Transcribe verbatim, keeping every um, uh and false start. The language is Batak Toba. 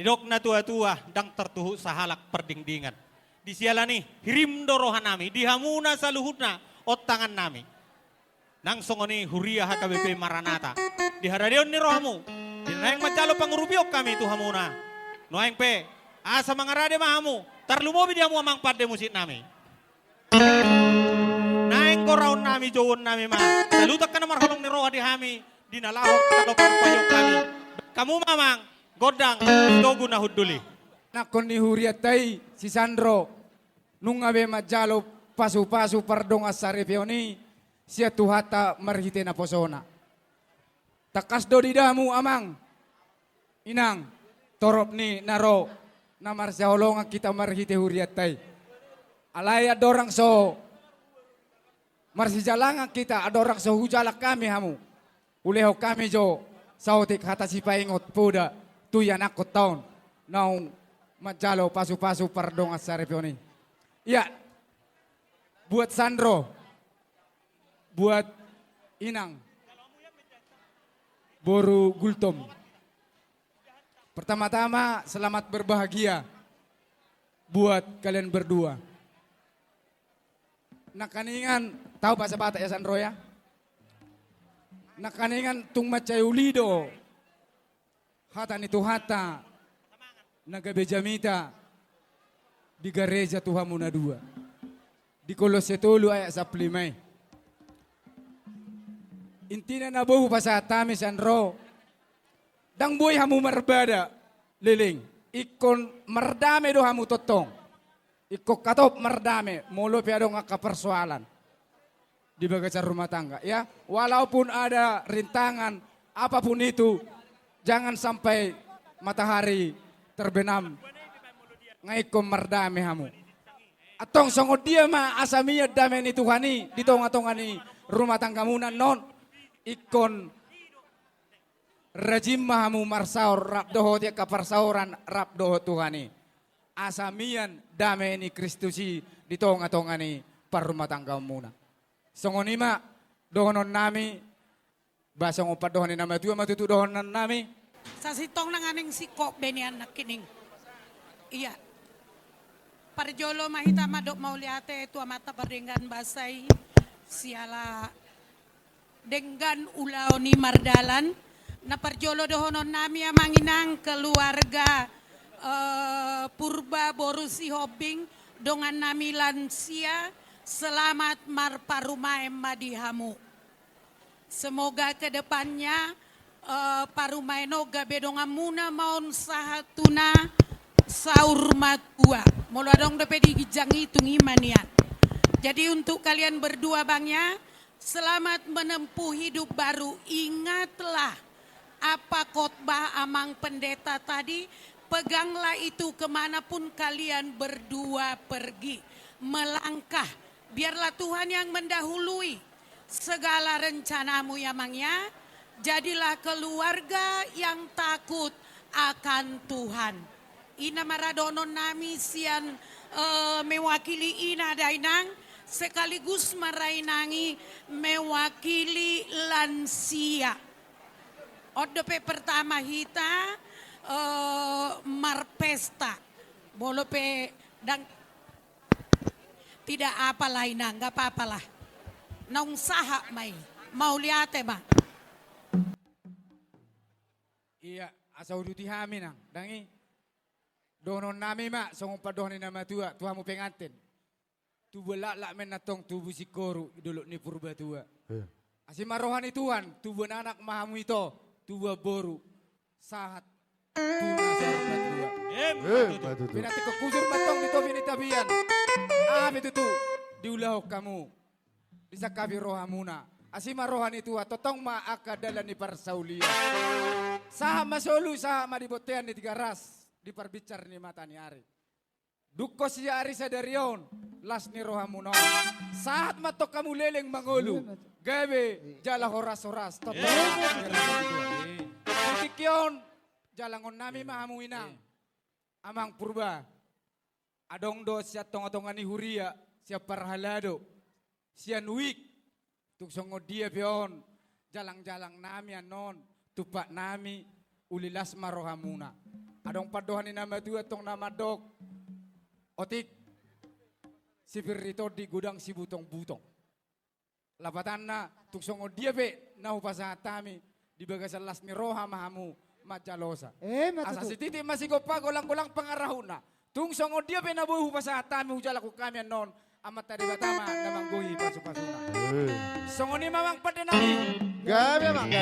Didok na tua-tua, ndang tartuhuk sahalak pardingdingan. Di siala ni i, hirim do rohanami di hamuna saluhutna, on tangannami. Nang songon i huria H K B P Maranatha, di haradeon ni rohamu, di na naeng manjalo pangurupion hami tu hamuna. Nuaeng pe, asa mangarade ma hamu, tarlumobi di hamu amang pande musiknami. Naeng goraonnami, jouonnami ma saluhut angka na marholong ni roha di hami, di na laho tano pangurupion hami. Hamu ma amang, gondang togu na hundul i. Nangkon ni hurianta i, si Sandro, nunga be manjalo pasu-pasu pardongansaripeon i sian Tuhanta marhite naposona. Tangkas do didamu amang, inang, torop ni na ro, na marsihaholongan hita marhite hurianta i. Alai andorang so marsijalangan hita, andorang so hujalang hami hamu, ulehon hami jo saotik hata sipaingot poda tu ianakkonta on naung manjalo pasu-pasu pardongansaripeon i. Ia, buat Sandro, buat inang, boru Gultom. Pertama-tama, selamat berbahagia buat kalian berdua. Nangkiningan, tahu bahasa Batak ya, Sandro ya? Nangkiningan tung mansai uli do hata ni Tuhanta na gabe jamita di gareja tu hamu na dua. Di Kolosse tolu ayat sampulu lima i. Intina na boi hupasahat hami, Sandro, ndang boi hamu marbada leleng. Ingkon mardame do hamu tongtong. Ingkon hatop mardame, molo pe adong angka persoalan di bagasan rumah tangga, ya. Walaupun ada rintangan apapun itu, jangan sampai matahari terbenam, nga ingkon mardame hamu. Antong songon dia ma asa mian dame ni Tuhan i di tonga-tonga ni rumah tanggamuna annon? Ingkon rajin ma hamu marsaor rap dohot i, angka parsaoran rap dohot Tuhan i, asa mian dame ni Kristus i di tonga-tonga ni parrumatanggaonmuna. Songon i ma dohononnami. Ba songon pandohan ni na matua ma tutu dohononnami. Sasintongna nga naeng singkop be nian nangkining. Ia, parjolo ma hita mandok mauliate tu Amanta pardenggan basa i, siala denggan ulaon i mardalan. Na parjolo dohononnami, amang inang, keluarga, eh, Purba boru Sihombing, dongannami lansia, selamat marparumaen ma di hamu. Semoga ke depannya, eh, parumaen on gabe donganmuna ma on sahat tu na saur matua. Molo adong dope di ginjang i, tung i ma nian. Jadi untuk kalian berdua, bang, ya, selamat menempuh hidup baru. Ingatlah apa khotbah amang pendeta tadi, peganglah itu ke mana pun kalian berdua pergi, melangkah. Biarlah Tuhan yang mendahului segala rencanamu, ya, Mang, ya. Jadilah keluarga yang takut akan Tuhan. I na ma ra dohononnami sian, eh, mewakili ina dainang, sekaligus ma ra inang i mewakili lansia. On dope pertama hita, eh, marpesta. Molo pe ndang, tidak apalah, inang, nggak apa-apalah. Naung sahat ma i. Mauliate ma. Ia, asa uduti hami, nang, dang i. Dohononnami ma songon pandohan ni na matua tu hamu penganten. Tubuan laklak ma inna antong tubu singkoru di dolok ni Purbatua. Iya. Asi ma roha ni Tuhan, tubuan anak ma hamu ito, tubuan boru, sahat tu na saur matua. Emma tutu. Emma tutu. Pinantikkon hujur ma antong di topi ni tapian. Aha pe tutu diulahon hamu, disangkapi rohamuna. Asi ma roha ni Tuhan, tongtong ma angka dalan ni parsaulian. Sahat ma solu, sahat ma di bontean ni Tigaras, di parbincar ni mata ni ari. Dung ho siari sadari on, las ni rohamuna on, sahat ma antong hamu leleng mangolu, gabe jala horas-horas. Tongtong. Di tingki on, jalangonnami ma hamu, inang, amang Purba. Adong do sian tonga-tonga ni huria, sian parhalado, sian wijk, tung songon dia pe on, jalang-jalangnami annon, tumpaknami, uli las ma rohamuna. Adong pandohan ni na matua tong na mandok: Otik sipir ni tondi, godang sibutong-butong. Lapatanna, tung songon dia pe na hupasahat hami, di bagasan las ni roha ma hamu manjalosa. Eh, ma tutu. Asa sititi ma sigompa, golang-golang pangarahutna. Tung songon dia pe na boi hupasahat hami, hujalo hami annon, Amanta Debata ma na manggohi pasu-pasuna. Eh. Songon i ma, amang pande nami. Gabe, amang, gabe.